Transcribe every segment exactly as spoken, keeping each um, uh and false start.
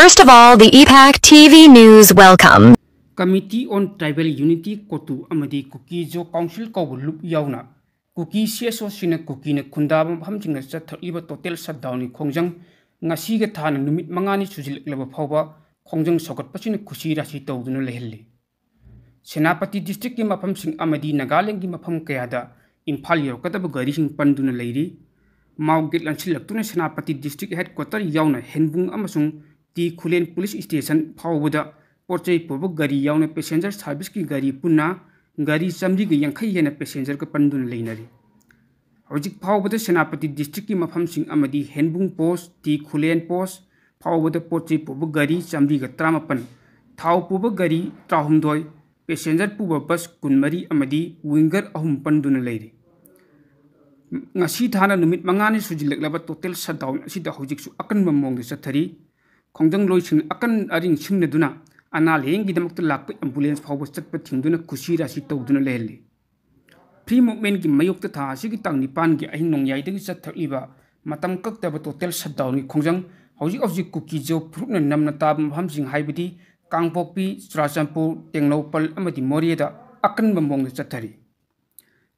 First of all, the E PAC T V News welcome. Committee on Tribal Unity, ꯀꯣꯇꯨ ꯑꯃꯗꯤ ꯀꯨꯀꯤ ꯖꯣ council ꯀꯧꯕ ꯂꯨꯞ ꯌꯥꯎꯅ ꯀꯨꯀꯤ C S ꯑꯣꯁꯤꯡꯅ ꯀꯨꯀꯤꯅ ꯈꯨꯟꯗꯥꯕ ꯃꯐꯝꯁꯤꯡꯗ ꯆꯠꯊꯔꯛꯂꯤꯕ total ꯁꯠꯗꯥꯎꯟꯒꯤ ꯈꯣꯡꯖꯪ ꯉꯁꯤꯒ ꯊꯥꯅ ꯅꯨꯃꯤꯠ ꯃꯉꯥꯅꯤ ꯁꯨꯖꯤꯜꯂꯛꯂꯕ ꯐꯥꯎꯕ ꯈꯣꯡꯖꯪ ꯁꯧꯒꯠꯄꯁꯤꯅ ꯈꯨꯁꯤ ꯔꯥꯁꯤ ꯇꯧꯗꯨꯅ ꯂꯩꯍꯜꯂꯤ꯫ ꯁꯦꯅꯥꯄꯇꯤ ꯗꯤꯁꯇ꯭ꯔꯤꯛꯀꯤ ꯃꯐꯝꯁꯤꯡ ꯑꯃꯗꯤ ꯅꯥꯒꯥꯂꯦꯟꯒꯤ ꯃꯐꯝ ꯀꯌꯥꯗ ꯏꯝꯐꯥꯜ ꯌꯧꯔꯛꯀꯗꯕ ꯒꯥꯔꯤꯁꯤꯡ ꯄꯟꯗꯨꯅ ꯂꯩꯔꯤ꯫ ꯃꯥꯎ ꯒꯦꯠ ꯂꯟꯁꯤꯜꯂꯛꯇꯨꯅ ꯁꯦꯅꯥꯄꯇꯤ ꯗꯤꯁꯇ꯭ꯔꯤꯛ ꯍꯦꯗꯀ꯭ꯋꯥꯇꯔ ꯌꯥꯎꯅ ꯍꯦꯟꯕꯨꯡ ꯑꯃꯁꯨꯡ ꯇꯤ ꯈꯨꯂꯦꯟ ꯄꯨꯂꯤꯁ ꯁ꯭ꯇꯦꯁꯟ ꯐꯥꯎꯕꯗ ꯄꯣꯠ ꯆꯩ ꯄꯨꯕ ꯒꯥꯔꯤ ꯌꯥꯎꯅ ꯄꯦꯁꯦꯟꯖꯔ ꯁꯥꯔꯚꯤꯁꯀꯤ ꯒꯥꯔꯤ ꯄꯨꯟꯅ ꯒꯥꯔꯤ ꯆꯥꯃꯔꯤꯒ ꯌꯥꯡꯈꯩ ꯍꯦꯟꯅ ꯄꯦꯁꯦꯟꯖꯔꯒ ꯄꯟꯗꯨꯅ ꯂꯩꯅꯔꯤ꯫ ꯍꯧꯖꯤꯛ ꯐꯥꯎꯕꯗ ꯁꯦꯅꯥꯄꯇꯤ ꯗꯤꯁꯇ꯭ꯔꯤꯛꯀꯤ ꯃꯐꯝꯁꯤꯡ ꯑꯃꯗꯤ ꯍꯦꯟꯕꯨꯡ ꯄꯣꯁ, ꯇꯤ ꯈꯨꯂꯦꯟ ꯄꯣꯁ ꯐꯥꯎꯕꯗ ꯄꯣꯠ ꯆꯩ ꯄꯨꯕ ꯒꯥꯔꯤ ꯆꯥꯃꯔꯤꯒ ꯇꯔꯥꯃꯥꯄꯟ, ꯊꯥꯎ ꯄꯨꯕ ꯒꯥꯔꯤ ꯇꯔꯥꯍꯨꯝꯗꯣꯏ, ꯄꯦꯁꯦꯟꯖꯔ ꯄꯨꯕ ꯕꯁ ꯀꯨꯟꯃꯔꯤ ꯑꯃꯗꯤ ꯋꯤꯡꯒꯔ ꯑꯍꯨꯝ ꯄꯟꯗꯨꯅ ꯂꯩꯔꯤ꯫ ꯉꯁꯤ ꯊꯥꯅ ꯅꯨꯃꯤꯠ ꯃꯉꯥꯅꯤ ꯁꯨꯖꯤꯜꯂꯛꯂꯕ ꯇꯣꯇꯦꯜ ꯁꯠꯗꯥꯎꯟ ꯑꯁꯤꯗ ꯍꯧꯖꯤꯛꯁꯨ ꯑꯀꯟꯕ ꯃꯑꯣꯡꯗ ꯆꯠꯊꯔꯤ꯫ ꯈꯣꯡꯖꯪꯂꯣꯏꯁꯤꯡꯅ ꯑꯀꯟ ꯑꯔꯤꯡ ꯁꯤꯡꯅꯗꯨꯅ ꯑꯅꯥ ꯂꯥꯌꯦꯡꯒꯤꯗꯃꯛꯇ ꯂꯥꯛꯄ ꯑꯦꯝꯕꯨꯂꯦꯟꯁ ꯐꯥꯎꯕ ꯆꯠꯄ ꯊꯤꯡꯗꯨꯅ ꯈꯨꯁꯤ ꯔꯥꯁꯤ ꯇꯧꯗꯨꯅ ꯂꯩꯍꯜꯂꯤ꯫ ꯐ꯭ꯔꯤ ꯃꯨꯚꯃꯦꯟꯠꯀꯤ ꯃꯥꯌꯣꯛꯇ ꯊꯥ ꯑꯁꯤꯒꯤ ꯇꯥꯡ ꯅꯤꯄꯥꯟꯒꯤ ꯑꯍꯤꯡ ꯅꯣꯡꯌꯥꯏꯗꯒꯤ ꯆꯠꯊꯔꯛꯂꯤꯕ ꯃꯇꯝ ꯀꯛꯇꯕ ꯇꯣꯇꯦꯜ ꯁꯠꯗꯥꯎꯟꯒꯤ ꯈꯣꯡꯖꯪ ꯍꯧꯖꯤꯛ ꯍꯧꯖꯤꯛ ꯀꯨꯀꯤ ꯖꯣ ꯐꯨꯔꯨꯞꯅ ꯅꯝꯅ ꯇꯥꯕ ꯃꯐꯝꯁꯤꯡ ꯍꯥꯏꯕꯗꯤ ꯀꯥꯡꯄꯣꯛꯄꯤ, ꯆꯨꯔꯥꯆꯥꯟꯄꯨꯔ, ꯇꯦꯡꯅꯧꯄꯜ ꯑꯃꯗꯤ ꯃꯣꯔꯦꯗ ꯑꯀꯟꯕ ꯃꯑꯣꯡꯗ ꯆꯠꯊꯔꯤ꯫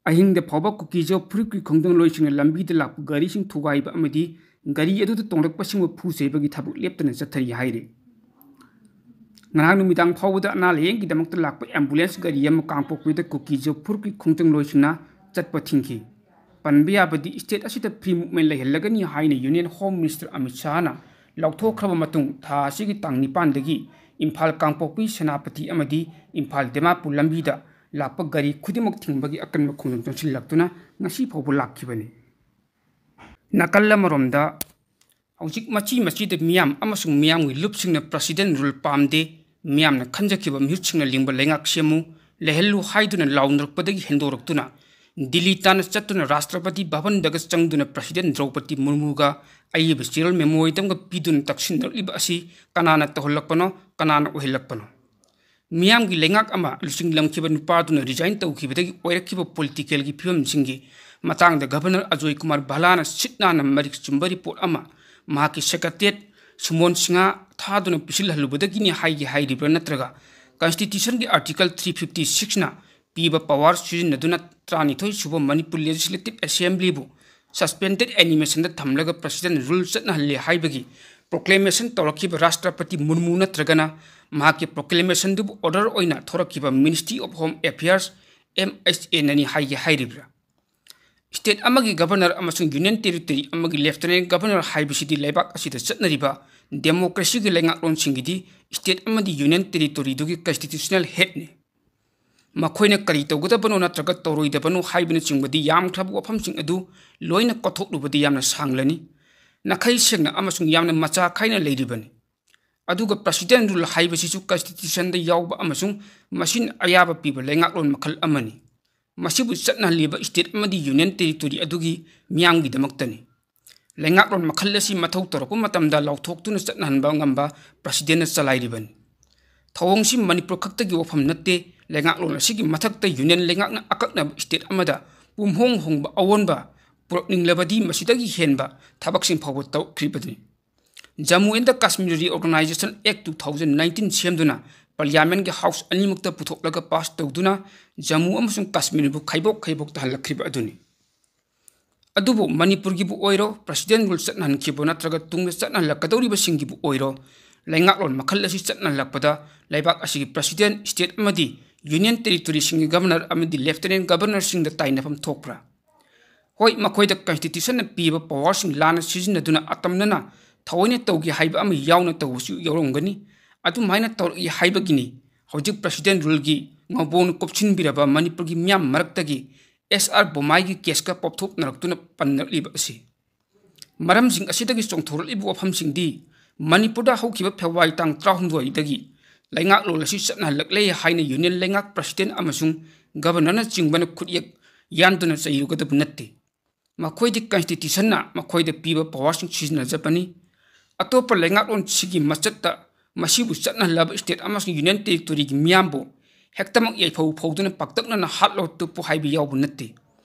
ꯑꯍꯤꯡꯗ ꯐꯥꯎꯕ ꯀꯨꯀꯤ ꯖꯣ ꯐꯨꯔꯨꯞꯀꯤ ꯈꯣꯡꯖꯪꯂꯣꯏꯁꯤꯡꯅ ꯂꯝꯕꯤꯗ ꯂꯥꯛꯄ ꯒꯥꯔꯤꯁꯤꯡ ꯊꯨꯒꯥꯏꯕ ꯑꯃꯗꯤ ꯒꯥꯔꯤ ꯑꯗꯨꯗ ꯇꯣꯡꯂꯛꯄꯁꯤꯡꯕꯨ ꯐꯨ ꯆꯩꯕꯒꯤ ꯊꯕꯛ ꯂꯦꯞꯇꯅ ꯆꯠꯊꯔꯤ ꯍꯥꯏꯔꯤ꯫ ꯉꯔꯥꯡ ꯅꯨꯃꯤꯗꯥꯡ ꯐꯥꯎꯕꯗ ꯑꯅꯥ ꯂꯥꯌꯦꯡꯒꯤꯗꯃꯛꯇ ꯂꯥꯛꯄ ꯑꯦꯝꯕꯨꯂꯦꯟꯁ ꯒꯥꯔꯤ ꯑꯃ ꯀꯥꯡꯄꯣꯛꯄꯤꯗ ꯀꯨꯀꯤ ꯖꯣ ꯐꯨꯔꯨꯞꯀꯤ ꯈꯣꯡꯖꯪꯂꯣꯏꯁꯤꯡꯅ ꯆꯠꯄ ꯊꯤꯡꯈꯤ꯫ ꯄꯟꯕ ꯌꯥꯕꯗꯤ ꯁ꯭ꯇꯦꯠ ꯑꯁꯤꯗ ꯐ꯭ꯔꯤ ꯃꯨꯚꯃꯦꯟꯠ ꯂꯩꯍꯜꯂꯒꯅꯤ ꯍꯥꯏꯅ ꯌꯨꯅꯤꯌꯟ ꯍꯣꯝ ꯃꯤꯅꯤꯁꯇꯔ ꯑꯃꯤꯠ ꯁꯥꯍꯅ ꯂꯥꯎꯊꯣꯛꯈ꯭ꯔꯕ ꯃꯇꯨꯡ ꯊꯥ ꯑꯁꯤꯒꯤ ꯇꯥꯡ ꯅꯤꯄꯥꯟꯗꯒꯤ ꯏꯝꯐꯥꯜ ꯀꯥꯡꯄꯣꯛꯄꯤ, ꯁꯦꯅꯥꯄꯇꯤ ꯑꯃꯗꯤ ꯏꯝꯐꯥꯜ ꯗꯤꯃꯥꯄꯨꯔ ꯂꯝꯕꯤꯗ ꯂꯥꯛꯄ ꯒꯥꯔꯤ ꯈꯨꯗꯤꯡꯃꯛ ꯊꯤꯡꯕꯒꯤ ꯑꯀꯟꯕ ꯈꯣꯡꯖꯪ ꯆꯪꯁꯤꯜꯂꯛꯇꯨꯅ ꯉꯁꯤ ꯐꯥꯎꯕ ꯂꯥꯛꯈꯤꯕꯅꯤ꯫ ꯅꯥꯀꯜ ꯑꯃꯔꯣꯝꯗ ꯍꯧꯖꯤꯛ ꯃꯆꯤ ꯃꯆꯤꯗ ꯃꯤꯌꯥꯝ ꯑꯃꯁꯨꯡ ꯃꯤꯌꯥꯝꯒꯤ ꯂꯨꯞꯁꯤꯡꯅ ꯄ꯭ꯔꯁꯤꯗꯦꯟ ꯔꯨꯜ ꯄꯥꯝꯗꯦ, ꯃꯤꯌꯥꯝꯅ ꯈꯟꯖꯈꯤꯕ ꯃꯤꯍꯨꯠꯁꯤꯡꯅ ꯂꯤꯡꯕ ꯂꯩꯉꯥꯛ ꯁꯦꯝꯃꯨ, ꯂꯩꯍꯜꯂꯨ ꯍꯥꯏꯗꯨꯅ ꯂꯥꯎꯅꯔꯛꯄꯗꯒꯤ ꯍꯦꯟꯗꯣꯔꯛꯇꯨꯅ ꯗꯤꯜꯂꯤ ꯇꯥꯟꯅ ꯆꯠꯇꯨꯅ ꯔꯥꯁꯇ꯭ꯔꯄꯇꯤ ꯚꯕꯟꯗꯒ ꯆꯪꯗꯨꯅ ꯄ꯭ꯔꯁꯤꯗꯦꯟ ꯗ꯭ꯔꯧꯄꯗꯤ ꯃꯨꯔꯃꯨꯒ ꯑꯏꯕ ꯆꯦꯔꯣꯜ ꯃꯦꯃꯣꯔꯦꯟꯗꯝꯒ ꯄꯤꯗꯨꯅ ꯇꯛꯁꯤꯟꯅꯔꯛꯂꯤꯕ ꯑꯁꯤ ꯀꯅꯥꯅ ꯇꯧꯍꯜꯂꯛꯄꯅꯣ, ꯀꯅꯥꯅ ꯑꯣꯏꯍꯜꯂꯛꯄꯅꯣ? ꯃꯤꯌꯥꯝꯒꯤ ꯂꯩꯉꯥꯛ ꯑꯃ ꯂꯨꯆꯤꯡꯂꯝꯈꯤꯕ ꯅꯨꯄꯥꯗꯨꯅ ꯔꯤꯖꯥꯏꯟ ꯇꯧꯈꯤꯕꯗꯒꯤ ꯑꯣꯏꯔꯛꯈꯤꯕ ꯄꯣꯂꯤꯇꯤꯀꯦꯜꯒꯤ ꯐꯤꯕꯝꯁꯤꯡꯒꯤ ꯃꯇꯥꯡꯗ ꯒꯚꯔꯅꯔ ꯑꯖꯣꯏ ꯀꯨꯃꯥꯔ ꯚꯥꯂꯥꯅ ꯁꯤꯠ ꯅꯥꯟꯅ ꯃꯔꯤꯛ ꯆꯨꯝꯕ ꯔꯤꯄꯣꯔꯠ ꯑꯃ ꯃꯍꯥꯛꯀꯤ ꯁꯦꯀ꯭ꯔꯦꯇꯦꯔꯤꯌꯦꯠ ꯁꯨꯃꯣꯟ ꯁꯤꯡꯍ ꯊꯥꯗꯨꯅ ꯄꯤꯁꯤꯜꯍꯜꯂꯨꯕꯗꯒꯤꯅꯤ ꯍꯥꯏꯒꯦ ꯍꯥꯏꯔꯤꯕ꯭ꯔꯥ, ꯅꯠꯇ꯭ꯔꯒ Constitution ꯒꯤ Article three fifty six ꯅ ꯄꯤꯕ power ꯁꯤꯖꯤꯟꯅꯗꯨꯅ ꯇꯔꯥꯅꯤꯊꯣꯏ ꯁꯨꯕ ꯃꯅꯤꯄꯨꯔ Legislative Assembly ꯕꯨ suspended animation ꯗ ꯊꯝꯂꯒ President rule ꯆꯠꯅꯍꯜꯂꯦ ꯍꯥꯏꯕꯒꯤ proclamation ꯇꯧꯔꯛꯈꯤꯕ ꯔꯥꯁꯇ꯭ꯔꯄꯇꯤ ꯃꯨꯔꯃꯨ ꯅꯠꯇ꯭ꯔꯒꯅ ꯃꯍꯥꯛꯀꯤ proclamation ꯗꯨꯕꯨ order ꯑꯣꯏꯅ ꯊꯣꯔꯛꯈꯤꯕ Ministry of Home Affairs, M H A ꯅꯅꯤ ꯍꯥꯏꯒꯦ ꯍꯥꯏꯔꯤꯕ꯭ꯔꯥ? State ꯑꯃꯒꯤ Governor ꯑꯃꯁꯨꯡ Union Territory ꯑꯃꯒꯤ Lieutenant Governor ꯍꯥꯏꯕꯁꯤꯗꯤ ꯂꯩꯕꯥꯛ ꯑꯁꯤꯗ ꯆꯠꯅꯔꯤꯕ democracy ꯒꯤ ꯂꯩꯉꯥꯛꯂꯣꯟꯁꯤꯡꯒꯤꯗꯤ state ꯑꯃꯗꯤ Union Territory ꯗꯨꯒꯤ constitutional head ꯅꯤ꯫ ꯃꯈꯣꯏꯅ ꯀꯔꯤ ꯇꯧꯒꯗꯕꯅꯣ ꯅꯠꯇ꯭ꯔꯒ ꯇꯧꯔꯣꯏꯗꯕꯅꯣ ꯍꯥꯏꯕꯅꯆꯤꯡꯕꯗꯤ ꯌꯥꯝꯈ꯭ꯔꯕ ꯋꯥꯐꯝꯁꯤꯡ ꯑꯗꯨ ꯂꯣꯏꯅ ꯀꯣꯊꯣꯛꯂꯨꯕꯗꯤ ꯌꯥꯝꯅ ꯁꯥꯡꯂꯅꯤ꯫ ꯅꯥꯈꯩ ꯁꯦꯡꯅ ꯑꯃꯁꯨꯡ ꯌꯥꯝꯅ ꯃꯆꯥ ꯈꯥꯏꯅ ꯂꯩꯔꯤꯕꯅꯤ꯫ ꯑꯗꯨꯒ President rule ꯍꯥꯏꯕꯁꯤꯁꯨ Constitution ꯗ ꯌꯥꯎꯕ ꯑꯃꯁꯨꯡ ꯃꯁꯤꯅ ꯑꯌꯥꯕ ꯄꯤꯕ ꯂꯩꯉꯥꯛꯂꯣꯟ ꯃꯈꯜ ꯑꯃꯅꯤ꯫ ꯃꯁꯤꯕꯨ ꯆꯠꯅꯍꯜꯂꯤꯕ state ꯑꯃꯗꯤ Union Territory ꯑꯗꯨꯒꯤ ꯃꯤꯌꯥꯝꯒꯤꯗꯃꯛꯇꯅꯤ꯫ ꯂꯩꯉꯥꯛꯂꯣꯟ ꯃꯈꯜ ꯑꯁꯤ ꯃꯊꯧ ꯇꯧꯔꯛꯄ ꯃꯇꯝꯗ ꯂꯥꯎꯊꯣꯛꯇꯨꯅ ꯆꯠꯅꯍꯟꯕ ꯉꯝꯕ President ꯅ ꯆꯂꯥꯏꯔꯤꯕꯅꯤ꯫ ꯊꯧꯑꯣꯡꯁꯤ ꯃꯅꯤꯄꯨꯔ ꯈꯛꯇꯒꯤ ꯋꯥꯐꯝ ꯅꯠꯇꯦ, ꯂꯩꯉꯥꯛꯂꯣꯟ ꯑꯁꯤꯒꯤ ꯃꯊꯛꯇ Union ꯂꯩꯉꯥꯛꯅ ꯑꯀꯛꯅꯕ state ꯑꯃꯗ ꯄꯨꯝꯍꯣꯡ ꯍꯣꯡꯕ ꯑꯑꯣꯟꯕ ꯄꯨꯔꯛꯅꯤꯡꯂꯕꯗꯤ ꯃꯁꯤꯗꯒꯤ ꯍꯦꯟꯕ ꯊꯕꯛꯁꯤꯡ ꯐꯥꯎꯕ ꯇꯧꯈ꯭ꯔꯤꯕꯅꯤ꯫ Jammu and Kashmir Reorganization Act two thousand nineteen ꯁꯦꯝꯗꯨꯅ Parliament ꯀꯤ House ꯑꯅꯤꯃꯛꯇ ꯄꯨꯊꯣꯛꯂꯒ pass ꯇꯧꯗꯨꯅ ꯖꯝꯃꯨ ꯑꯃꯁꯨꯡ ꯀꯥꯁꯃꯤꯔꯕꯨ ꯈꯥꯏꯕꯣꯛ ꯈꯥꯏꯕꯣꯛ ꯇꯥꯍꯜꯂꯛꯈꯤꯕ ꯑꯗꯨꯅꯤ꯫ ꯑꯗꯨꯕꯨ ꯃꯅꯤꯄꯨꯔꯒꯤꯕꯨ ꯑꯣꯏꯔꯣ, President rule ꯆꯠꯅꯍꯟꯈꯤꯕ ꯅꯠꯇ꯭ꯔꯒ ꯇꯨꯡꯗ ꯆꯠꯅꯍꯜꯂꯛꯀꯗꯧꯔꯤꯕꯁꯤꯡꯒꯤꯕꯨ ꯑꯣꯏꯔꯣ, ꯂꯩꯉꯥꯛꯂꯣꯟ ꯃꯈꯜ ꯑꯁꯤ ꯆꯠꯅꯍꯜꯂꯛꯄꯗ ꯂꯩꯕꯥꯛ ꯑꯁꯤꯒꯤ President, state ꯑꯃꯗꯤ Union Territory ꯁꯤꯡꯒꯤ Governor ꯑꯃꯗꯤ Lieutenant Governor ꯁꯤꯡꯗ ꯇꯥꯏꯅꯐꯝ ꯊꯣꯛꯄ꯭ꯔꯥ? ꯍꯣꯏ, ꯃꯈꯣꯏꯗ Constitution ꯅ ꯄꯤꯕ power ꯁꯤꯡ ꯂꯥꯟꯅ ꯁꯤꯖꯤꯟꯅꯗꯨꯅ ꯑꯇꯝꯅꯅ ꯊꯑꯣꯏꯅ ꯇꯧꯒꯦ ꯍꯥꯏꯕ ꯑꯃ ꯌꯥꯎꯅ ꯇꯧꯕꯁꯨ ꯌꯥꯎꯔꯝꯒꯅꯤ꯫ ꯑꯗꯨꯃꯥꯏꯅ ꯇꯧꯔꯛꯏ ꯍꯥꯏꯕꯒꯤꯅꯤ ꯍꯧꯖꯤꯛ President rule ꯒꯤ ꯉꯧꯕꯣꯡꯅ ꯀꯨꯞꯁꯤꯟꯕꯤꯔꯕ ꯃꯅꯤꯄꯨꯔꯒꯤ ꯃꯤꯌꯥꯝ ꯃꯔꯛꯇꯒꯤ S R ꯕꯣꯝꯃꯥꯏꯒꯤ case ꯀ ꯄꯣꯞꯊꯣꯛꯅꯔꯛꯇꯨꯅ ꯄꯟꯅꯔꯛꯂꯤꯕ ꯑꯁꯤ꯫ ꯃꯔꯝꯁꯤꯡ ꯑꯁꯤꯗꯒꯤ ꯆꯣꯡꯊꯣꯔꯛꯂꯤꯕ ꯋꯥꯐꯝꯁꯤꯡꯗꯤ ꯃꯅꯤꯄꯨꯔꯗ ꯍꯧꯈꯤꯕ February ꯇꯥꯡ ꯇꯔꯥꯍꯨꯝꯗꯣꯏꯗꯒꯤ ꯂꯩꯉꯥꯛꯂꯣꯟ ꯑꯁꯤ ꯆꯠꯅꯍꯜꯂꯛꯂꯦ ꯍꯥꯏꯅ Union ꯂꯩꯉꯥꯛ President ꯑꯃꯁꯨꯡ Governor ꯅꯆꯤꯡꯕꯅ ꯈꯨꯠꯌꯦꯛ ꯌꯥꯟꯗꯨꯅ ꯆꯩꯔꯨꯒꯗꯕ ꯅꯠꯇꯦ꯫ ꯃꯈꯣꯏꯗꯤ Constitution ꯅ ꯃꯈꯣꯏꯗ ꯄꯤꯕ power ꯁꯤꯡ ꯁꯤꯖꯤꯟꯅꯖꯕꯅꯤ꯫ ꯑꯇꯣꯞꯄ ꯂꯩꯉꯥꯛꯂꯣꯟꯁꯤꯡꯒꯤ ꯃꯆꯠꯇ ꯃꯁꯤꯕꯨ ꯆꯠꯅꯍꯜꯂꯕ state ꯑꯃꯁꯨꯡ Union Territory ꯒꯤ ꯃꯤꯌꯥꯝꯕꯨ ꯍꯦꯛꯇꯃꯛ ꯌꯥꯏꯐꯧ ꯐꯧꯗꯨꯅ ꯄꯥꯛꯇꯛꯅꯅ ꯍꯥꯠꯂꯣ ꯇꯨꯞꯄꯨ ꯍꯥꯏꯕ ꯌꯥꯎꯕ ꯅꯠꯇꯦ꯫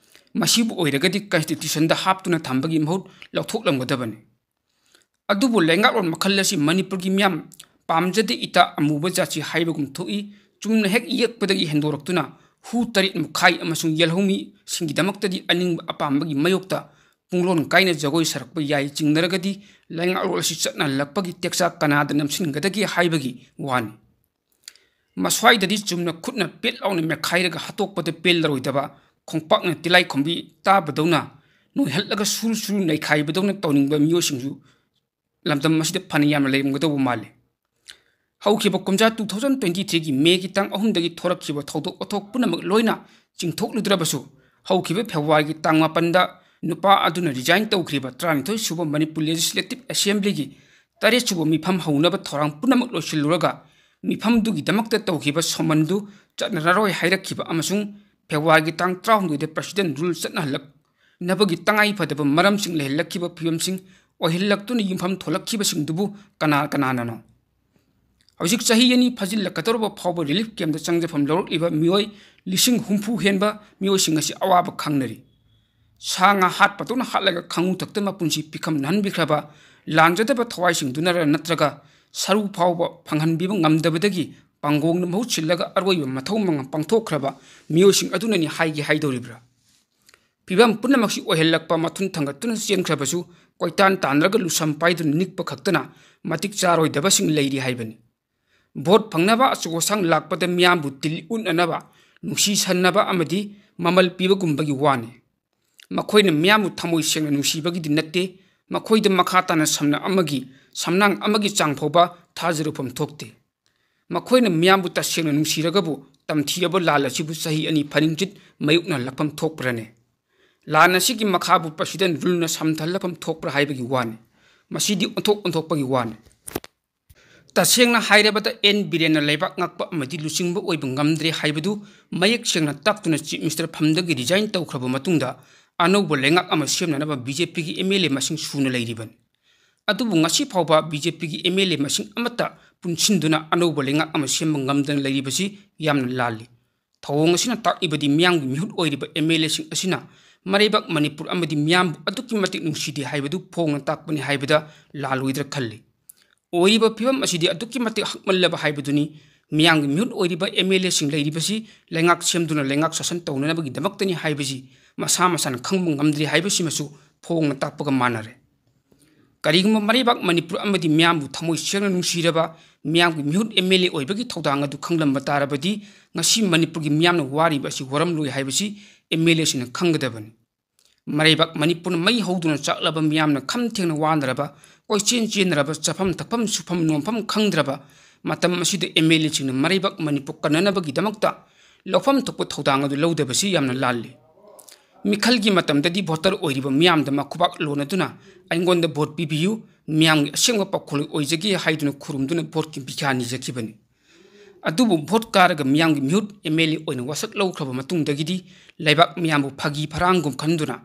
ꯃꯁꯤꯕꯨ ꯑꯣꯏꯔꯒꯗꯤ Constitution ꯗ ꯍꯥꯞꯇꯨꯅ ꯊꯝꯕꯒꯤ ꯃꯍꯨꯠ ꯂꯧꯊꯣꯛꯂꯝꯒꯗꯕꯅꯤ꯫ ꯑꯗꯨꯕꯨ ꯂꯩꯉꯥꯛꯂꯣꯟ ꯃꯈꯜ ꯑꯁꯤ ꯃꯅꯤꯄꯨꯔꯒꯤ ꯃꯤꯌꯥꯝ ꯄꯥꯝꯖꯗꯦ, ꯏꯇꯥ ꯑꯃꯨꯕ ꯖꯥꯠꯁꯤ ꯍꯥꯏꯕꯒꯨꯝ ꯊꯣꯛꯏ꯫ ꯆꯨꯝꯅ ꯍꯦꯛ ꯌꯦꯛꯄꯗꯒꯤ ꯍꯦꯟꯗꯣꯔꯛꯇꯨꯅ ꯍꯨ ꯇꯔꯦꯠ ꯃꯈꯥꯏ ꯑꯃꯁꯨꯡ ꯌꯦꯜꯍꯧꯃꯤꯁꯤꯡꯒꯤꯗꯃꯛꯇꯗꯤ ꯑꯅꯤꯡꯕ ꯑꯄꯥꯝꯕꯒꯤ ꯃꯥꯌꯣꯛꯇ ꯄꯨꯡꯂꯣꯟ ꯀꯥꯏꯅ ꯖꯒꯣꯏ ꯁꯥꯔꯛꯄ ꯌꯥꯏ ꯆꯤꯡꯅꯔꯒꯗꯤ ꯂꯩꯉꯥꯛꯂꯣꯟ ꯑꯁꯤ ꯆꯠꯅꯍꯜꯂꯛꯄꯒꯤ ꯇꯦꯛꯆꯥꯛ ꯀꯅꯥꯗ ꯅꯝꯁꯤꯟꯒꯗꯒꯦ ꯍꯥꯏꯕꯒꯤ ꯋꯥꯅꯤ꯫ ꯃꯁ꯭ꯋꯥꯏꯗꯗꯤ ꯆꯨꯝꯅ ꯈꯨꯠꯅ ꯄꯦꯠ ꯂꯥꯎꯅ ꯃꯦꯠꯈꯥꯏꯔꯒ ꯍꯥꯠꯇꯣꯛꯄꯗ ꯄꯦꯜꯂꯔꯣꯏꯗꯕ, ꯈꯣꯡꯄꯥꯛꯅ ꯇꯤꯂꯥꯏꯈꯣꯝꯕꯤ ꯇꯥꯕꯗꯧꯅ ꯅꯣꯏꯍꯜꯂꯒ ꯁꯨꯔꯨ ꯁꯨꯔꯨ ꯅꯩꯈꯥꯏꯕꯗꯧꯅ ꯇꯧꯅꯤꯡꯕ ꯃꯤꯑꯣꯏꯁꯤꯡꯁꯨ ꯂꯝꯗꯝ ꯑꯁꯤꯗ ꯐꯅ ꯌꯥꯝꯅ ꯂꯩꯔꯝꯒꯗꯧꯕ ꯃꯥꯜꯂꯤ꯫ ꯍꯧꯈꯤꯕ ꯀꯨꯝꯖꯥ two thousand twenty threeꯒꯤ Mayꯒꯤ ꯇꯥꯡ ꯑꯍꯨꯝꯗꯒꯤ ꯊꯣꯔꯛꯈꯤꯕ ꯊꯧꯗꯣꯛ ꯋꯥꯊꯣꯛ ꯄꯨꯝꯅꯃꯛ ꯂꯣꯏꯅ ꯆꯤꯡꯊꯣꯛꯂꯨꯗ꯭ꯔꯕꯁꯨ, ꯍꯧꯈꯤꯕ Februaryꯒꯤ ꯇꯥꯡ ꯃꯥꯄꯟꯗ ꯅꯨꯄꯥ ꯑꯗꯨꯅ resign ꯇꯧꯈ꯭ꯔꯤꯕ ꯇꯔꯥꯅꯤꯊꯣꯏ ꯁꯨꯕ ꯃꯅꯤꯄꯨꯔ Legislative Assemblyꯒꯤ ꯇꯔꯦꯠ ꯁꯨꯕ ꯃꯤꯐꯝ ꯍꯧꯅꯕ ꯊꯧꯔꯥꯡ ꯄꯨꯝꯅꯃꯛ ꯂꯣꯏꯁꯤꯜꯂꯨꯔꯒ, ꯃꯤꯐꯝꯗꯨꯒꯤꯗꯃꯛꯇ ꯇꯧꯈꯤꯕ ꯁꯣꯃꯟꯗꯨ ꯆꯠꯅꯔꯔꯣꯏ ꯍꯥꯏꯔꯛꯈꯤꯕ ꯑꯃꯁꯨꯡ Februaryꯒꯤ ꯇꯥꯡ ꯇꯔꯥꯍꯨꯝꯗꯣꯏꯗ President Rule ꯆꯠꯅꯍꯜꯂꯛꯅꯕꯒꯤ ꯇꯉꯥꯏ ꯐꯗꯕ ꯃꯔꯝꯁꯤꯡ ꯂꯩꯍꯜꯂꯛꯈꯤꯕ ꯐꯤꯕꯝꯁꯤꯡ ꯑꯣꯏꯍꯜꯂꯛꯇꯨꯅ ꯌꯨꯝꯐꯝ ꯊꯣꯛꯂꯛꯈꯤꯕꯁꯤꯡꯗꯨꯕꯨ ꯀꯅꯥ ꯀꯅꯥꯅꯅꯣ? ꯍꯧꯖꯤꯛ ꯆꯍꯤ ꯑꯅꯤ ꯐꯥꯖꯤꯜꯂꯛꯀꯗꯧꯔꯕ ꯐꯥꯎꯕ relief campꯇ ꯆꯪꯖꯐꯝ ꯂꯧꯔꯛꯂꯤꯕ ꯃꯤꯑꯣꯏ ꯂꯤꯁꯤꯡ ꯍꯨꯝꯐꯨ ꯍꯦꯟꯕ ꯃꯤꯑꯣꯏꯁꯤꯡ ꯑꯁꯤ ꯑꯋꯥꯕ ꯈꯪꯅꯔꯤ꯫ ꯁꯥ ꯉꯥ ꯍꯥꯠꯄꯗꯧꯅ ꯍꯥꯠꯂꯒ ꯈꯥꯉꯨ ꯊꯛꯇ ꯃꯄꯨꯟꯁꯤ ꯄꯤꯈꯝ ꯅꯍꯟꯕꯤꯈ꯭ꯔꯕ ꯂꯥꯟꯖꯗꯕ ꯊꯋꯥꯏꯁꯤꯡꯗꯨꯅꯔ ꯅꯠꯇ꯭ꯔꯒ ꯁꯔꯨ ꯐꯥꯎꯕ ꯐꯪꯍꯟꯕꯤꯕ ꯉꯝꯗꯕꯗꯒꯤ ꯄꯥꯡꯒꯣꯡꯅ ꯃꯍꯨꯠ ꯁꯤꯜꯂꯒ ꯑꯔꯣꯏꯕ ꯃꯊꯧ ꯃꯉꯥꯜ ꯄꯥꯡꯊꯣꯛꯈ꯭ꯔꯕ ꯃꯤꯑꯣꯏꯁꯤꯡ ꯑꯗꯨꯅꯅꯤ ꯍꯥꯏꯒꯦ ꯍꯥꯏꯗꯧꯔꯤꯕ꯭ꯔꯥ? ꯐꯤꯕꯝ ꯄꯨꯝꯅꯃꯛꯁꯤ ꯑꯣꯏꯍꯜꯂꯛꯄ ꯃꯊꯨꯟ ꯊꯥꯡꯒꯠꯇꯨꯅ ꯆꯦꯟꯈ꯭ꯔꯕꯁꯨ, ꯀꯣꯏꯇꯥꯟ ꯇꯥꯟꯅꯔꯒ ꯂꯨꯁꯝ ꯄꯥꯏꯗꯨꯅ ꯅꯤꯛꯄ ꯈꯛꯇꯅ ꯃꯇꯤꯛ ꯆꯥꯔꯣꯏꯗꯕꯁꯤꯡ ꯂꯩꯔꯤ ꯍꯥꯏꯕꯅꯤ꯫ ꯚꯣꯠ ꯐꯪꯅꯕ ꯑꯆꯧ ꯑꯁꯥꯡ ꯂꯥꯛꯄꯗ ꯃꯤꯌꯥꯝꯕꯨ ꯇꯤꯜ ꯎꯠꯅꯅꯕ, ꯅꯨꯡꯁꯤ ꯁꯟꯅꯕ ꯑꯃꯗꯤ ꯃꯃꯜ ꯄꯤꯕꯒꯨꯝꯕꯒꯤ ꯋꯥꯅꯤ꯫ ꯃꯈꯣꯏꯅ ꯃꯤꯌꯥꯝꯕꯨ ꯊꯃꯣꯏ ꯁꯦꯡꯅ ꯅꯨꯡꯁꯤꯕꯒꯤꯗꯤ ꯅꯠꯇꯦ, ꯃꯈꯣꯏꯗ ꯃꯈꯥ ꯇꯥꯅ ꯁꯝꯅ ꯑꯃꯒꯤ, ꯁꯝꯅꯥꯡ ꯑꯃꯒꯤ ꯆꯥꯡ ꯐꯥꯎꯕ ꯊꯥꯖꯔꯨꯐꯝ ꯊꯣꯛꯇꯦ꯫ ꯃꯈꯣꯏꯅ ꯃꯤꯌꯥꯝꯕꯨ ꯇꯁꯦꯡꯅ ꯅꯨꯡꯁꯤꯔꯒꯕꯨ ꯇꯝꯊꯤꯔꯕ ꯂꯥꯟ ꯑꯁꯤꯕꯨ ꯆꯍꯤ ꯑꯅꯤ ꯐꯥꯅꯤꯡꯆꯤꯠ ꯃꯥꯌꯣꯛꯅꯍꯜꯂꯛꯐꯝ ꯊꯣꯛꯄ꯭ꯔꯅꯦ? ꯂꯥꯟ ꯑꯁꯤꯒꯤ ꯃꯈꯥꯕꯨ President Ruleꯅ ꯁꯝꯊꯍꯜꯂꯛꯐꯝ ꯊꯣꯛꯄ꯭ꯔꯥ ꯍꯥꯏꯕꯒꯤ ꯋꯥꯅꯤ꯫ ꯃꯁꯤꯗꯤ ꯑꯣꯟꯊꯣꯛ ꯑꯣꯟꯊꯣꯛꯄꯒꯤ ꯋꯥꯅꯤ꯫ ꯇꯁꯦꯡꯅ ꯍꯥꯏꯔꯕꯗ, ꯑꯦꯟ ꯕꯤꯔꯦꯟꯅ ꯂꯩꯕꯥꯛ ꯉꯥꯛꯄ ꯑꯃꯗꯤ ꯂꯨꯆꯤꯡꯕ ꯑꯣꯏꯕ ꯉꯝꯗ꯭ꯔꯦ ꯍꯥꯏꯕꯗꯨ ꯃꯌꯦꯛ ꯁꯦꯡꯅ ꯇꯥꯛꯇꯨꯅ Chief Minister ꯐꯝꯗꯒꯤ resign ꯇꯧꯈ꯭ꯔꯕ ꯃꯇꯨꯡꯗ ꯑꯅꯧꯕ ꯂꯩꯉꯥꯛ ꯑꯃ ꯁꯦꯝꯅꯅꯕ BJPꯒꯤ MLA ꯃꯁꯤꯡ ꯁꯨꯅ ꯂꯩꯔꯤꯕꯅꯤ꯫ ꯑꯗꯨꯕꯨ ꯉꯁꯤ ꯐꯥꯎꯕ BJPꯒꯤ MLA ꯃꯁꯤꯡ ꯑꯃꯠꯇ ꯄꯨꯟꯁꯤꯟꯗꯨꯅ ꯑꯅꯧꯕ ꯂꯩꯉꯥꯛ ꯑꯃ ꯁꯦꯝꯕ ꯉꯝꯗꯅ ꯂꯩꯔꯤꯕꯁꯤ ꯌꯥꯝꯅ ꯂꯥꯜꯂꯤ꯫ ꯊꯧꯑꯣꯡ ꯑꯁꯤꯅ ꯇꯥꯛꯂꯤꯕꯗꯤ ꯃꯤꯌꯥꯝꯒꯤ ꯃꯤꯍꯨꯠ ꯑꯣꯏꯔꯤꯕ MLAꯁꯤꯡ ꯑꯁꯤꯅ ꯃꯔꯩꯕꯥꯛ ꯃꯅꯤꯄꯨꯔ ꯑꯃꯗꯤ ꯃꯤꯌꯥꯝꯕꯨ ꯑꯗꯨꯛꯀꯤ ꯃꯇꯤꯛ ꯅꯨꯡꯁꯤꯗꯦ ꯍꯥꯏꯕꯗꯨ ꯐꯣꯡꯅ ꯇꯥꯛꯄꯅꯤ ꯍꯥꯏꯕꯗ ꯂꯥꯜꯂꯣꯏꯗ꯭ꯔꯥ ꯈꯜꯂꯤ꯫ ꯑꯣꯏꯔꯤꯕ ꯐꯤꯕꯝ ꯑꯁꯤꯗꯤ ꯑꯗꯨꯛꯀꯤ ꯃꯇꯤꯛ ꯍꯛꯃꯜꯂꯕ ꯍꯥꯏꯕꯗꯨꯅꯤ꯫ ꯃꯤꯌꯥꯝꯒꯤ ꯃꯤꯍꯨꯠ ꯑꯣꯏꯔꯤꯕ ꯑꯦꯝ ꯑꯦꯜ ꯑꯦꯁꯤꯡ ꯂꯩꯔꯤꯕꯁꯤ ꯂꯩꯉꯥꯛ ꯁꯦꯝꯗꯨꯅ ꯂꯩꯉꯥꯛ ꯁꯥꯁꯟ ꯇꯧꯅꯅꯕꯒꯤꯗꯃꯛꯇꯅꯤ ꯍꯥꯏꯕꯁꯤ ꯃꯁꯥ ꯃꯁꯥꯅ ꯈꯪꯕ ꯉꯝꯗ꯭ꯔꯤ ꯍꯥꯏꯕꯁꯤꯃꯁꯨ ꯐꯣꯡꯅ ꯇꯥꯛꯄꯒ ꯃꯥꯟꯅꯔꯦ꯫ ꯀꯔꯤꯒꯨꯝꯕ ꯃꯔꯩꯕꯥꯛ ꯃꯅꯤꯄꯨꯔ ꯑꯃꯗꯤ ꯃꯤꯌꯥꯝꯕꯨ ꯊꯃꯣꯏ ꯁꯦꯡꯅ ꯅꯨꯡꯁꯤꯔꯕ, ꯃꯤꯌꯥꯝꯒꯤ ꯃꯤꯍꯨꯠ ꯑꯦꯝ ꯑꯦꯜ ꯑꯦ ꯑꯣꯏꯕꯒꯤ ꯊꯧꯗꯥꯡ ꯑꯗꯨ ꯈꯪꯂꯝꯕ ꯇꯥꯔꯕꯗꯤ ꯉꯁꯤ ꯃꯅꯤꯄꯨꯔꯒꯤ ꯃꯤꯌꯥꯝꯅ ꯋꯥꯔꯤꯕ ꯑꯁꯤ ꯋꯥꯔꯝꯂꯣꯏ ꯍꯥꯏꯕꯁꯤ ꯑꯦꯝ ꯑꯦꯜ ꯑꯦꯁꯤꯡꯅ ꯈꯪꯒꯗꯕꯅꯤ꯫ ꯃꯔꯩꯕꯥꯛ ꯃꯅꯤꯄꯨꯔꯅ ꯃꯩ ꯍꯧꯗꯨꯅ ꯆꯥꯛꯂꯕ, ꯃꯤꯌꯥꯝꯅ ꯈꯝ ꯊꯦꯡꯅ ꯋꯥꯅꯔꯕ, ꯀꯣꯏꯆꯦꯟ ꯆꯦꯟꯅꯔꯕ, ꯆꯥꯐꯝ ꯊꯛꯐꯝ ꯁꯨꯐꯝ ꯅꯣꯝꯐꯝ ꯈꯪꯗ꯭ꯔꯕ ꯃꯇꯝ ꯑꯁꯤꯗ ꯑꯦꯝ ꯑꯦꯜ ꯑꯦꯁꯤꯡꯅ ꯃꯔꯩꯕꯥꯛ ꯃꯅꯤꯄꯨꯔ ꯀꯟꯅꯅꯕꯒꯤꯗꯃꯛꯇ ꯂꯧꯐꯝ ꯊꯣꯛꯄ ꯊꯧꯗꯥꯡ ꯑꯗꯨ ꯂꯧꯗꯕꯁꯤ ꯌꯥꯝꯅ ꯂꯥꯜꯂꯤ꯫ ꯃꯤꯈꯜꯒꯤ ꯃꯇꯝꯗꯗꯤ ꯚꯣꯇꯔ ꯑꯣꯏꯔꯤꯕ ꯃꯤꯌꯥꯝꯗ ꯃꯈꯨꯕꯥꯛ ꯂꯣꯟꯅꯗꯨꯅ "ꯑꯩꯉꯣꯟꯗ ꯚꯣꯠ ꯄꯤꯕꯤꯌꯨ, ꯃꯤꯌꯥꯝꯒꯤ ꯑꯁꯦꯡꯕ ꯄꯥꯎꯈꯣꯜ ꯑꯣꯏꯖꯒꯦ" ꯍꯥꯏꯗꯨꯅ ꯈꯨꯔꯨꯝꯗꯨꯅ ꯚꯣꯠꯀꯤ ꯄꯤꯈ꯭ꯌꯥ ꯅꯤꯖꯈꯤꯕꯅꯤ꯫ ꯑꯗꯨꯕꯨ ꯚꯣꯠ ꯀꯥꯔꯒ ꯃꯤꯌꯥꯝꯒꯤ ꯃꯤꯍꯨꯠ ꯑꯦꯝ ꯑꯦꯜ ꯑꯦ ꯑꯣꯏꯅ ꯋꯥꯁꯛ ꯂꯧꯈ꯭ꯔꯕ ꯃꯇꯨꯡꯗꯒꯤꯗꯤ ꯂꯩꯕꯥꯛ ꯃꯤꯌꯥꯝꯕꯨ ꯐꯥꯒꯤ ꯐꯔꯥꯡꯒꯨꯝ ꯈꯟꯗꯨꯅ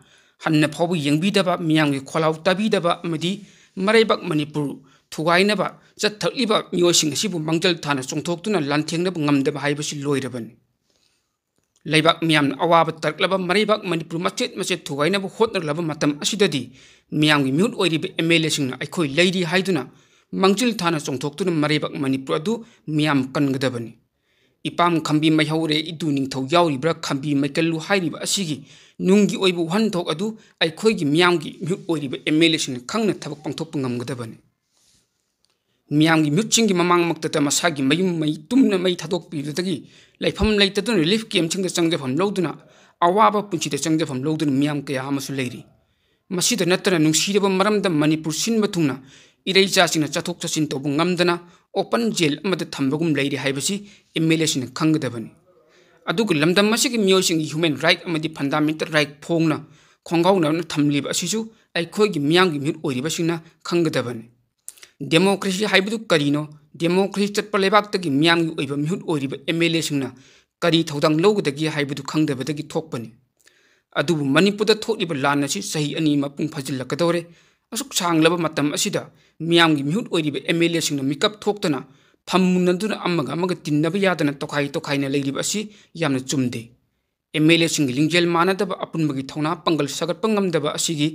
ꯍꯟꯅ ꯐꯥꯎꯕ ꯌꯦꯡꯕꯤꯗꯕ, ꯃꯤꯌꯥꯝꯒꯤ ꯈꯣꯜꯂꯥꯎ ꯇꯥꯕꯤꯗꯕ ꯑꯃꯗꯤ ꯃꯔꯩꯕꯥꯛ ꯃꯅꯤꯄꯨꯔ ꯊꯨꯒꯥꯏꯅꯕ ꯆꯠꯊꯛꯂꯤꯕ ꯃꯤꯑꯣꯏꯁꯤꯡ ꯑꯁꯤꯕꯨ ꯃꯥꯡꯖꯤꯜ ꯊꯥꯅ ꯆꯣꯡꯊꯣꯛꯇꯨꯅ ꯂꯥꯟꯊꯦꯡꯅꯕ ꯉꯝꯗꯕ ꯍꯥꯏꯕꯁꯤ ꯂꯣꯏꯔꯕꯅꯤ꯫ ꯂꯩꯕꯥꯛ ꯃꯤꯌꯥꯝꯅ ꯑꯋꯥꯕ ꯇꯥꯔꯛꯂꯕ ꯃꯔꯩꯕꯥꯛ ꯃꯅꯤꯄꯨꯔ ꯃꯆꯦꯠ ꯃꯆꯦꯠ ꯊꯨꯒꯥꯏꯅꯕ ꯍꯣꯠꯅꯔꯛꯂꯕ ꯃꯇꯝ ꯑꯁꯤꯗꯗꯤ ꯃꯤꯌꯥꯝꯒꯤ ꯃꯤꯍꯨꯠ ꯑꯣꯏꯔꯤꯕ ꯑꯦꯝ ꯑꯦꯜ ꯑꯦꯁꯤꯡꯅ ꯑꯩꯈꯣꯏ ꯂꯩꯔꯤ ꯍꯥꯏꯗꯨꯅ ꯃꯥꯡꯖꯤꯜ ꯊꯥꯅ ꯆꯣꯡꯊꯣꯛꯇꯨꯅ ꯃꯔꯩꯕꯥꯛ ꯃꯅꯤꯄꯨꯔ ꯑꯗꯨ ꯃꯤꯌꯥꯝ ꯀꯟꯒꯗꯕꯅꯤ꯫ "ꯏꯄꯥꯝ ꯈꯝꯕꯤ ꯃꯩꯍꯧꯔꯦ, ꯏꯇꯨ ꯅꯤꯡꯊꯧ ꯌꯥꯎꯔꯤꯕ꯭ꯔꯥ, ꯈꯝꯕꯤ ꯃꯩꯀꯜꯂꯨ" ꯍꯥꯏꯔꯤꯕ ꯑꯁꯤꯒꯤ ꯅꯨꯡꯒꯤ ꯑꯣꯏꯕ ꯋꯥꯍꯟꯊꯣꯛ ꯑꯗꯨ ꯑꯩꯈꯣꯏꯒꯤ ꯃꯤꯌꯥꯝꯒꯤ ꯃꯤꯍꯨꯠ ꯑꯣꯏꯔꯤꯕ ꯑꯦꯝ ꯑꯦꯜ ꯑꯦꯁꯤꯡꯅ ꯈꯪꯅ ꯊꯕꯛ ꯄꯥꯡꯊꯣꯛꯄ ꯉꯝꯒꯗꯕꯅꯤ꯫ ꯃꯤꯌꯥꯝꯒꯤ ꯃꯤꯍꯨꯠꯁꯤꯡꯒꯤ ꯃꯃꯥꯡꯃꯛꯇꯗ ꯃꯁꯥꯒꯤ ꯃꯌꯨꯝ ꯃꯩ ꯇꯨꯝꯅ ꯃꯩ ꯊꯥꯗꯣꯛꯄꯤꯕꯗꯒꯤ ꯂꯩꯐꯝ ꯂꯩꯇꯗꯨꯅ ꯔꯤꯂꯤꯐ ꯀꯦꯝꯞꯁꯤꯡꯗ ꯆꯪꯖꯐꯝ ꯂꯧꯗꯨꯅ ꯑꯋꯥꯕ ꯄꯨꯟꯁꯤꯗ ꯆꯪꯖꯐꯝ ꯂꯧꯗꯨꯅ ꯃꯤꯌꯥꯝ ꯀꯌꯥ ꯑꯃꯁꯨ ꯂꯩꯔꯤ꯫ ꯃꯁꯤꯗ ꯅꯠꯇꯅ ꯅꯨꯡꯁꯤꯔꯕ ꯃꯔꯝꯗꯝ ꯃꯅꯤꯄꯨꯔ ꯁꯤꯟꯕ ꯊꯨꯡꯅ ꯏꯔꯩꯆꯥꯁꯤꯡꯅ ꯆꯠꯊꯣꯛ ꯆꯠꯁꯤꯟ ꯇꯧꯕ ꯉꯝꯗꯅ ꯑꯣꯄꯟ ꯖꯦꯜ ꯑꯃꯗ ꯊꯝꯕꯒꯨꯝ ꯂꯩꯔꯤ ꯍꯥꯏꯕꯁꯤ ꯑꯦꯝ ꯑꯦꯜ ꯑꯦꯁꯤꯡꯅ ꯈꯪꯒꯗꯕꯅꯤ꯫ ꯑꯗꯨꯒ ꯂꯝꯗꯝ ꯑꯁꯤꯒꯤ ꯃꯤꯑꯣꯏꯁꯤꯡꯒꯤ ꯍ꯭ꯌꯨꯃꯦꯟ ꯔꯥꯏꯠ ꯑꯃꯗꯤ ꯐꯟꯗꯥꯃꯦꯟꯇꯦꯜ ꯔꯥꯏꯠ ꯐꯣꯡꯅ ꯈꯣꯡꯒꯥꯎꯅꯅ ꯊꯝꯂꯤꯕ ꯑꯁꯤꯁꯨ ꯑꯩꯈꯣꯏꯒꯤ ꯃꯤꯌꯥꯝꯒꯤ ꯃꯤꯍꯨꯠ ꯑꯣꯏꯔꯤꯕꯁꯤꯡꯅ ꯈꯪꯒꯗꯕꯅꯤ꯫ ꯗꯦꯃꯣꯀ꯭ꯔꯦꯁꯤ ꯍꯥꯏꯕꯗꯨ ꯀꯔꯤꯅꯣ? ꯗꯦꯃꯣꯀ꯭ꯔꯦꯁꯤ ꯆꯠꯄ ꯂꯩꯕꯥꯛꯇꯒꯤ ꯃꯤꯌꯥꯝꯒꯤ ꯑꯣꯏꯕ ꯃꯤꯍꯨꯠ ꯑꯣꯏꯔꯤꯕ ꯑꯦꯝ ꯑꯦꯜ ꯑꯦꯁꯤꯡꯅ ꯀꯔꯤ ꯊꯧꯗꯥꯡ ꯂꯧꯒꯗꯒꯦ ꯍꯥꯏꯕꯗꯨ ꯈꯪꯗꯕꯗꯒꯤ ꯊꯣꯛꯄꯅꯤ꯫ ꯑꯗꯨꯕꯨ ꯃꯅꯤꯄꯨꯔꯗ ꯊꯣꯛꯂꯤꯕ ꯂꯥꯟ ꯑꯁꯤ ꯆꯍꯤ ꯑꯅꯤ ꯃꯄꯨꯡ ꯐꯥꯖꯤꯜꯂꯛꯀꯗꯧꯔꯦ꯫ ꯑꯁꯨꯛ ꯁꯥꯡꯂꯕ ꯃꯇꯝ ꯑꯁꯤꯗ ꯃꯤꯌꯥꯝꯒꯤ ꯃꯤꯍꯨꯠ ꯑꯣꯏꯔꯤꯕ ꯑꯦꯝ ꯑꯦꯜ ꯑꯦꯁꯤꯡꯅ ꯃꯤꯀꯞ ꯊꯣꯛꯇꯅ ꯐꯝ ꯃꯨꯟꯅꯗꯨꯅ ꯑꯃꯒ ꯑꯃꯒ ꯇꯤꯟꯅꯕ ꯌꯥꯗꯅ ꯇꯣꯈꯥꯏ ꯇꯣꯈꯥꯏꯅ ꯂꯩꯔꯤꯕ ꯑꯁꯤ ꯌꯥꯝꯅ ꯆꯨꯝꯗꯦ꯫ ꯑꯦꯝ ꯑꯦꯜ ꯑꯦꯁꯤꯡꯒꯤ ꯂꯤꯡꯖꯦꯜ ꯃꯥꯟꯅꯗꯕ ꯑꯄꯨꯟꯕꯒꯤ ꯊꯧꯅꯥ ꯄꯥꯡꯒꯜ ꯁꯥꯒꯠꯄ ꯉꯝꯗꯕ ꯑꯁꯤꯒꯤ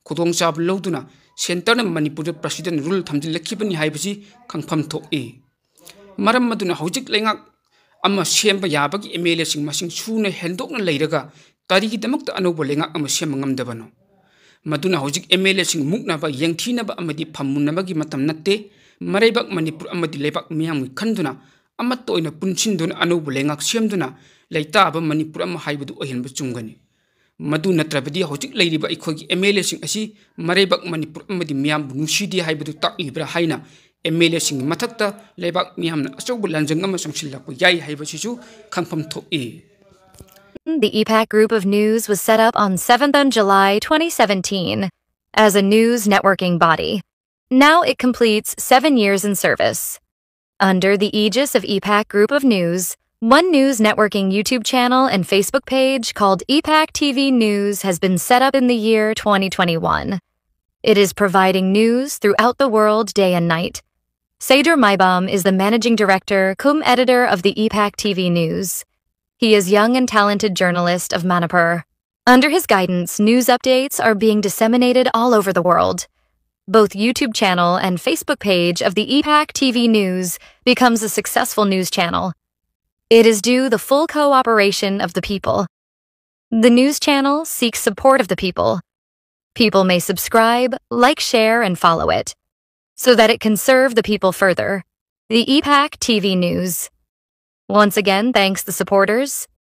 ꯈꯨꯗꯣꯡꯆꯥꯕ ꯂꯧꯗꯨꯅ ꯁꯦꯟꯇꯔꯅ ꯃꯅꯤꯄꯨꯔꯗ ꯄ꯭ꯔꯁꯤꯗꯦꯟ ꯔꯨꯜ ꯊꯝꯖꯤꯜꯂꯛꯈꯤꯕꯅꯤ ꯍꯥꯏꯕꯁꯤ ꯈꯪꯐꯝ ꯊꯣꯛꯏ꯫ ꯃꯔꯝ ꯑꯗꯨꯅ ꯍꯧꯖꯤꯛ ꯂꯩꯉꯥꯛ ꯑꯃ ꯁꯦꯝꯕ ꯌꯥꯕꯒꯤ ꯑꯦꯝ ꯑꯦꯜ ꯑꯦꯁꯤꯡ ꯃꯁꯤꯡ ꯁꯨꯅ ꯍꯦꯟꯗꯣꯛꯅ ꯂꯩꯔꯒ ꯀꯔꯤꯒꯤꯗꯃꯛꯇ ꯑꯅꯧꯕ ꯂꯩꯉꯥꯛ ꯑꯃ ꯁꯦꯝꯕ ꯉꯝꯗꯕꯅꯣ? ꯃꯗꯨꯅ ꯍꯧꯖꯤꯛ ꯑꯦꯝ ꯑꯦꯜ ꯑꯦꯁꯤꯡ ꯃꯨꯛꯅꯕ, ꯌꯦꯡꯊꯤꯅꯕ ꯑꯃꯗꯤ ꯐꯝꯃꯨꯟꯅꯕꯒꯤ ꯃꯇꯝ ꯅꯠꯇꯦ꯫ ꯃꯔꯩꯕꯥꯛ ꯃꯅꯤꯄꯨꯔ ꯑꯃꯗꯤ ꯂꯩꯕꯥꯛ ꯃꯤꯌꯥꯝꯒꯤ ꯈꯟꯗꯨꯅ ꯑꯃꯠꯇ ꯑꯣꯏꯅ ꯄꯨꯟꯁꯤꯟꯗꯨꯅ ꯑꯅꯧꯕ ꯂꯩꯉꯥꯛ ꯁꯦꯝꯗꯨꯅ ꯂꯩꯇꯥꯕ ꯃꯅꯤꯄꯨꯔ ꯑꯃ ꯍꯥꯏꯕꯗꯨ ꯑꯣꯏꯍꯟꯕ ꯆꯨꯝꯒꯅꯤ꯫ ꯃꯗꯨ ꯅꯠꯇ꯭ꯔꯕꯗꯤ ꯍꯧꯖꯤꯛ ꯂꯩꯔꯤꯕ ꯑꯩꯈꯣꯏꯒꯤ ꯑꯦꯝ ꯑꯦꯜ ꯑꯦꯁꯤꯡ ꯑꯁꯤ ꯃꯔꯩꯕꯥꯛ ꯃꯅꯤꯄꯨꯔ ꯑꯃꯗꯤ ꯃꯤꯌꯥꯝꯕꯨ ꯅꯨꯡꯁꯤꯗꯦ ꯍꯥꯏꯕꯗꯨ ꯇꯥꯛꯂꯤꯕ꯭ꯔꯥ ꯍꯥꯏꯅ ꯑꯦꯝ ꯑꯦꯜ ꯑꯦꯁꯤꯡꯒꯤ ꯃꯊꯛꯇ ꯂꯩꯕꯥꯛ ꯃꯤꯌꯥꯝꯅ ꯑꯆꯧꯕ ꯂꯥꯟꯖꯪ ꯑꯃ ꯆꯪꯁꯤꯜꯂꯛꯄ ꯌꯥꯏ ꯍꯥꯏꯕꯁꯤꯁꯨ ꯈꯪꯐꯝ ꯊꯣꯛꯏ꯫ The E PAC Group of News was set up on seventh of July twenty seventeen as a news networking body. Now it completes seven years in service. Under the aegis of E PAC Group of News, One News Networking YouTube channel and Facebook page called E PAC T V News has been set up in the year twenty twenty-one. It is providing news throughout the world day and night. Seydur Maibam is the managing director cum editor of the E PAC T V News. He is young and talented journalist of Manipur. Under his guidance, news updates are being disseminated all over the world. Both YouTube channel and Facebook page of the E PAC T V News becomes a successful news channel. It is due the full cooperation of the people. The news channel seeks support of the people. People may subscribe, like, share, and follow it so that it can serve the people further. The E PAC T V News. Once again, thanks the supporters.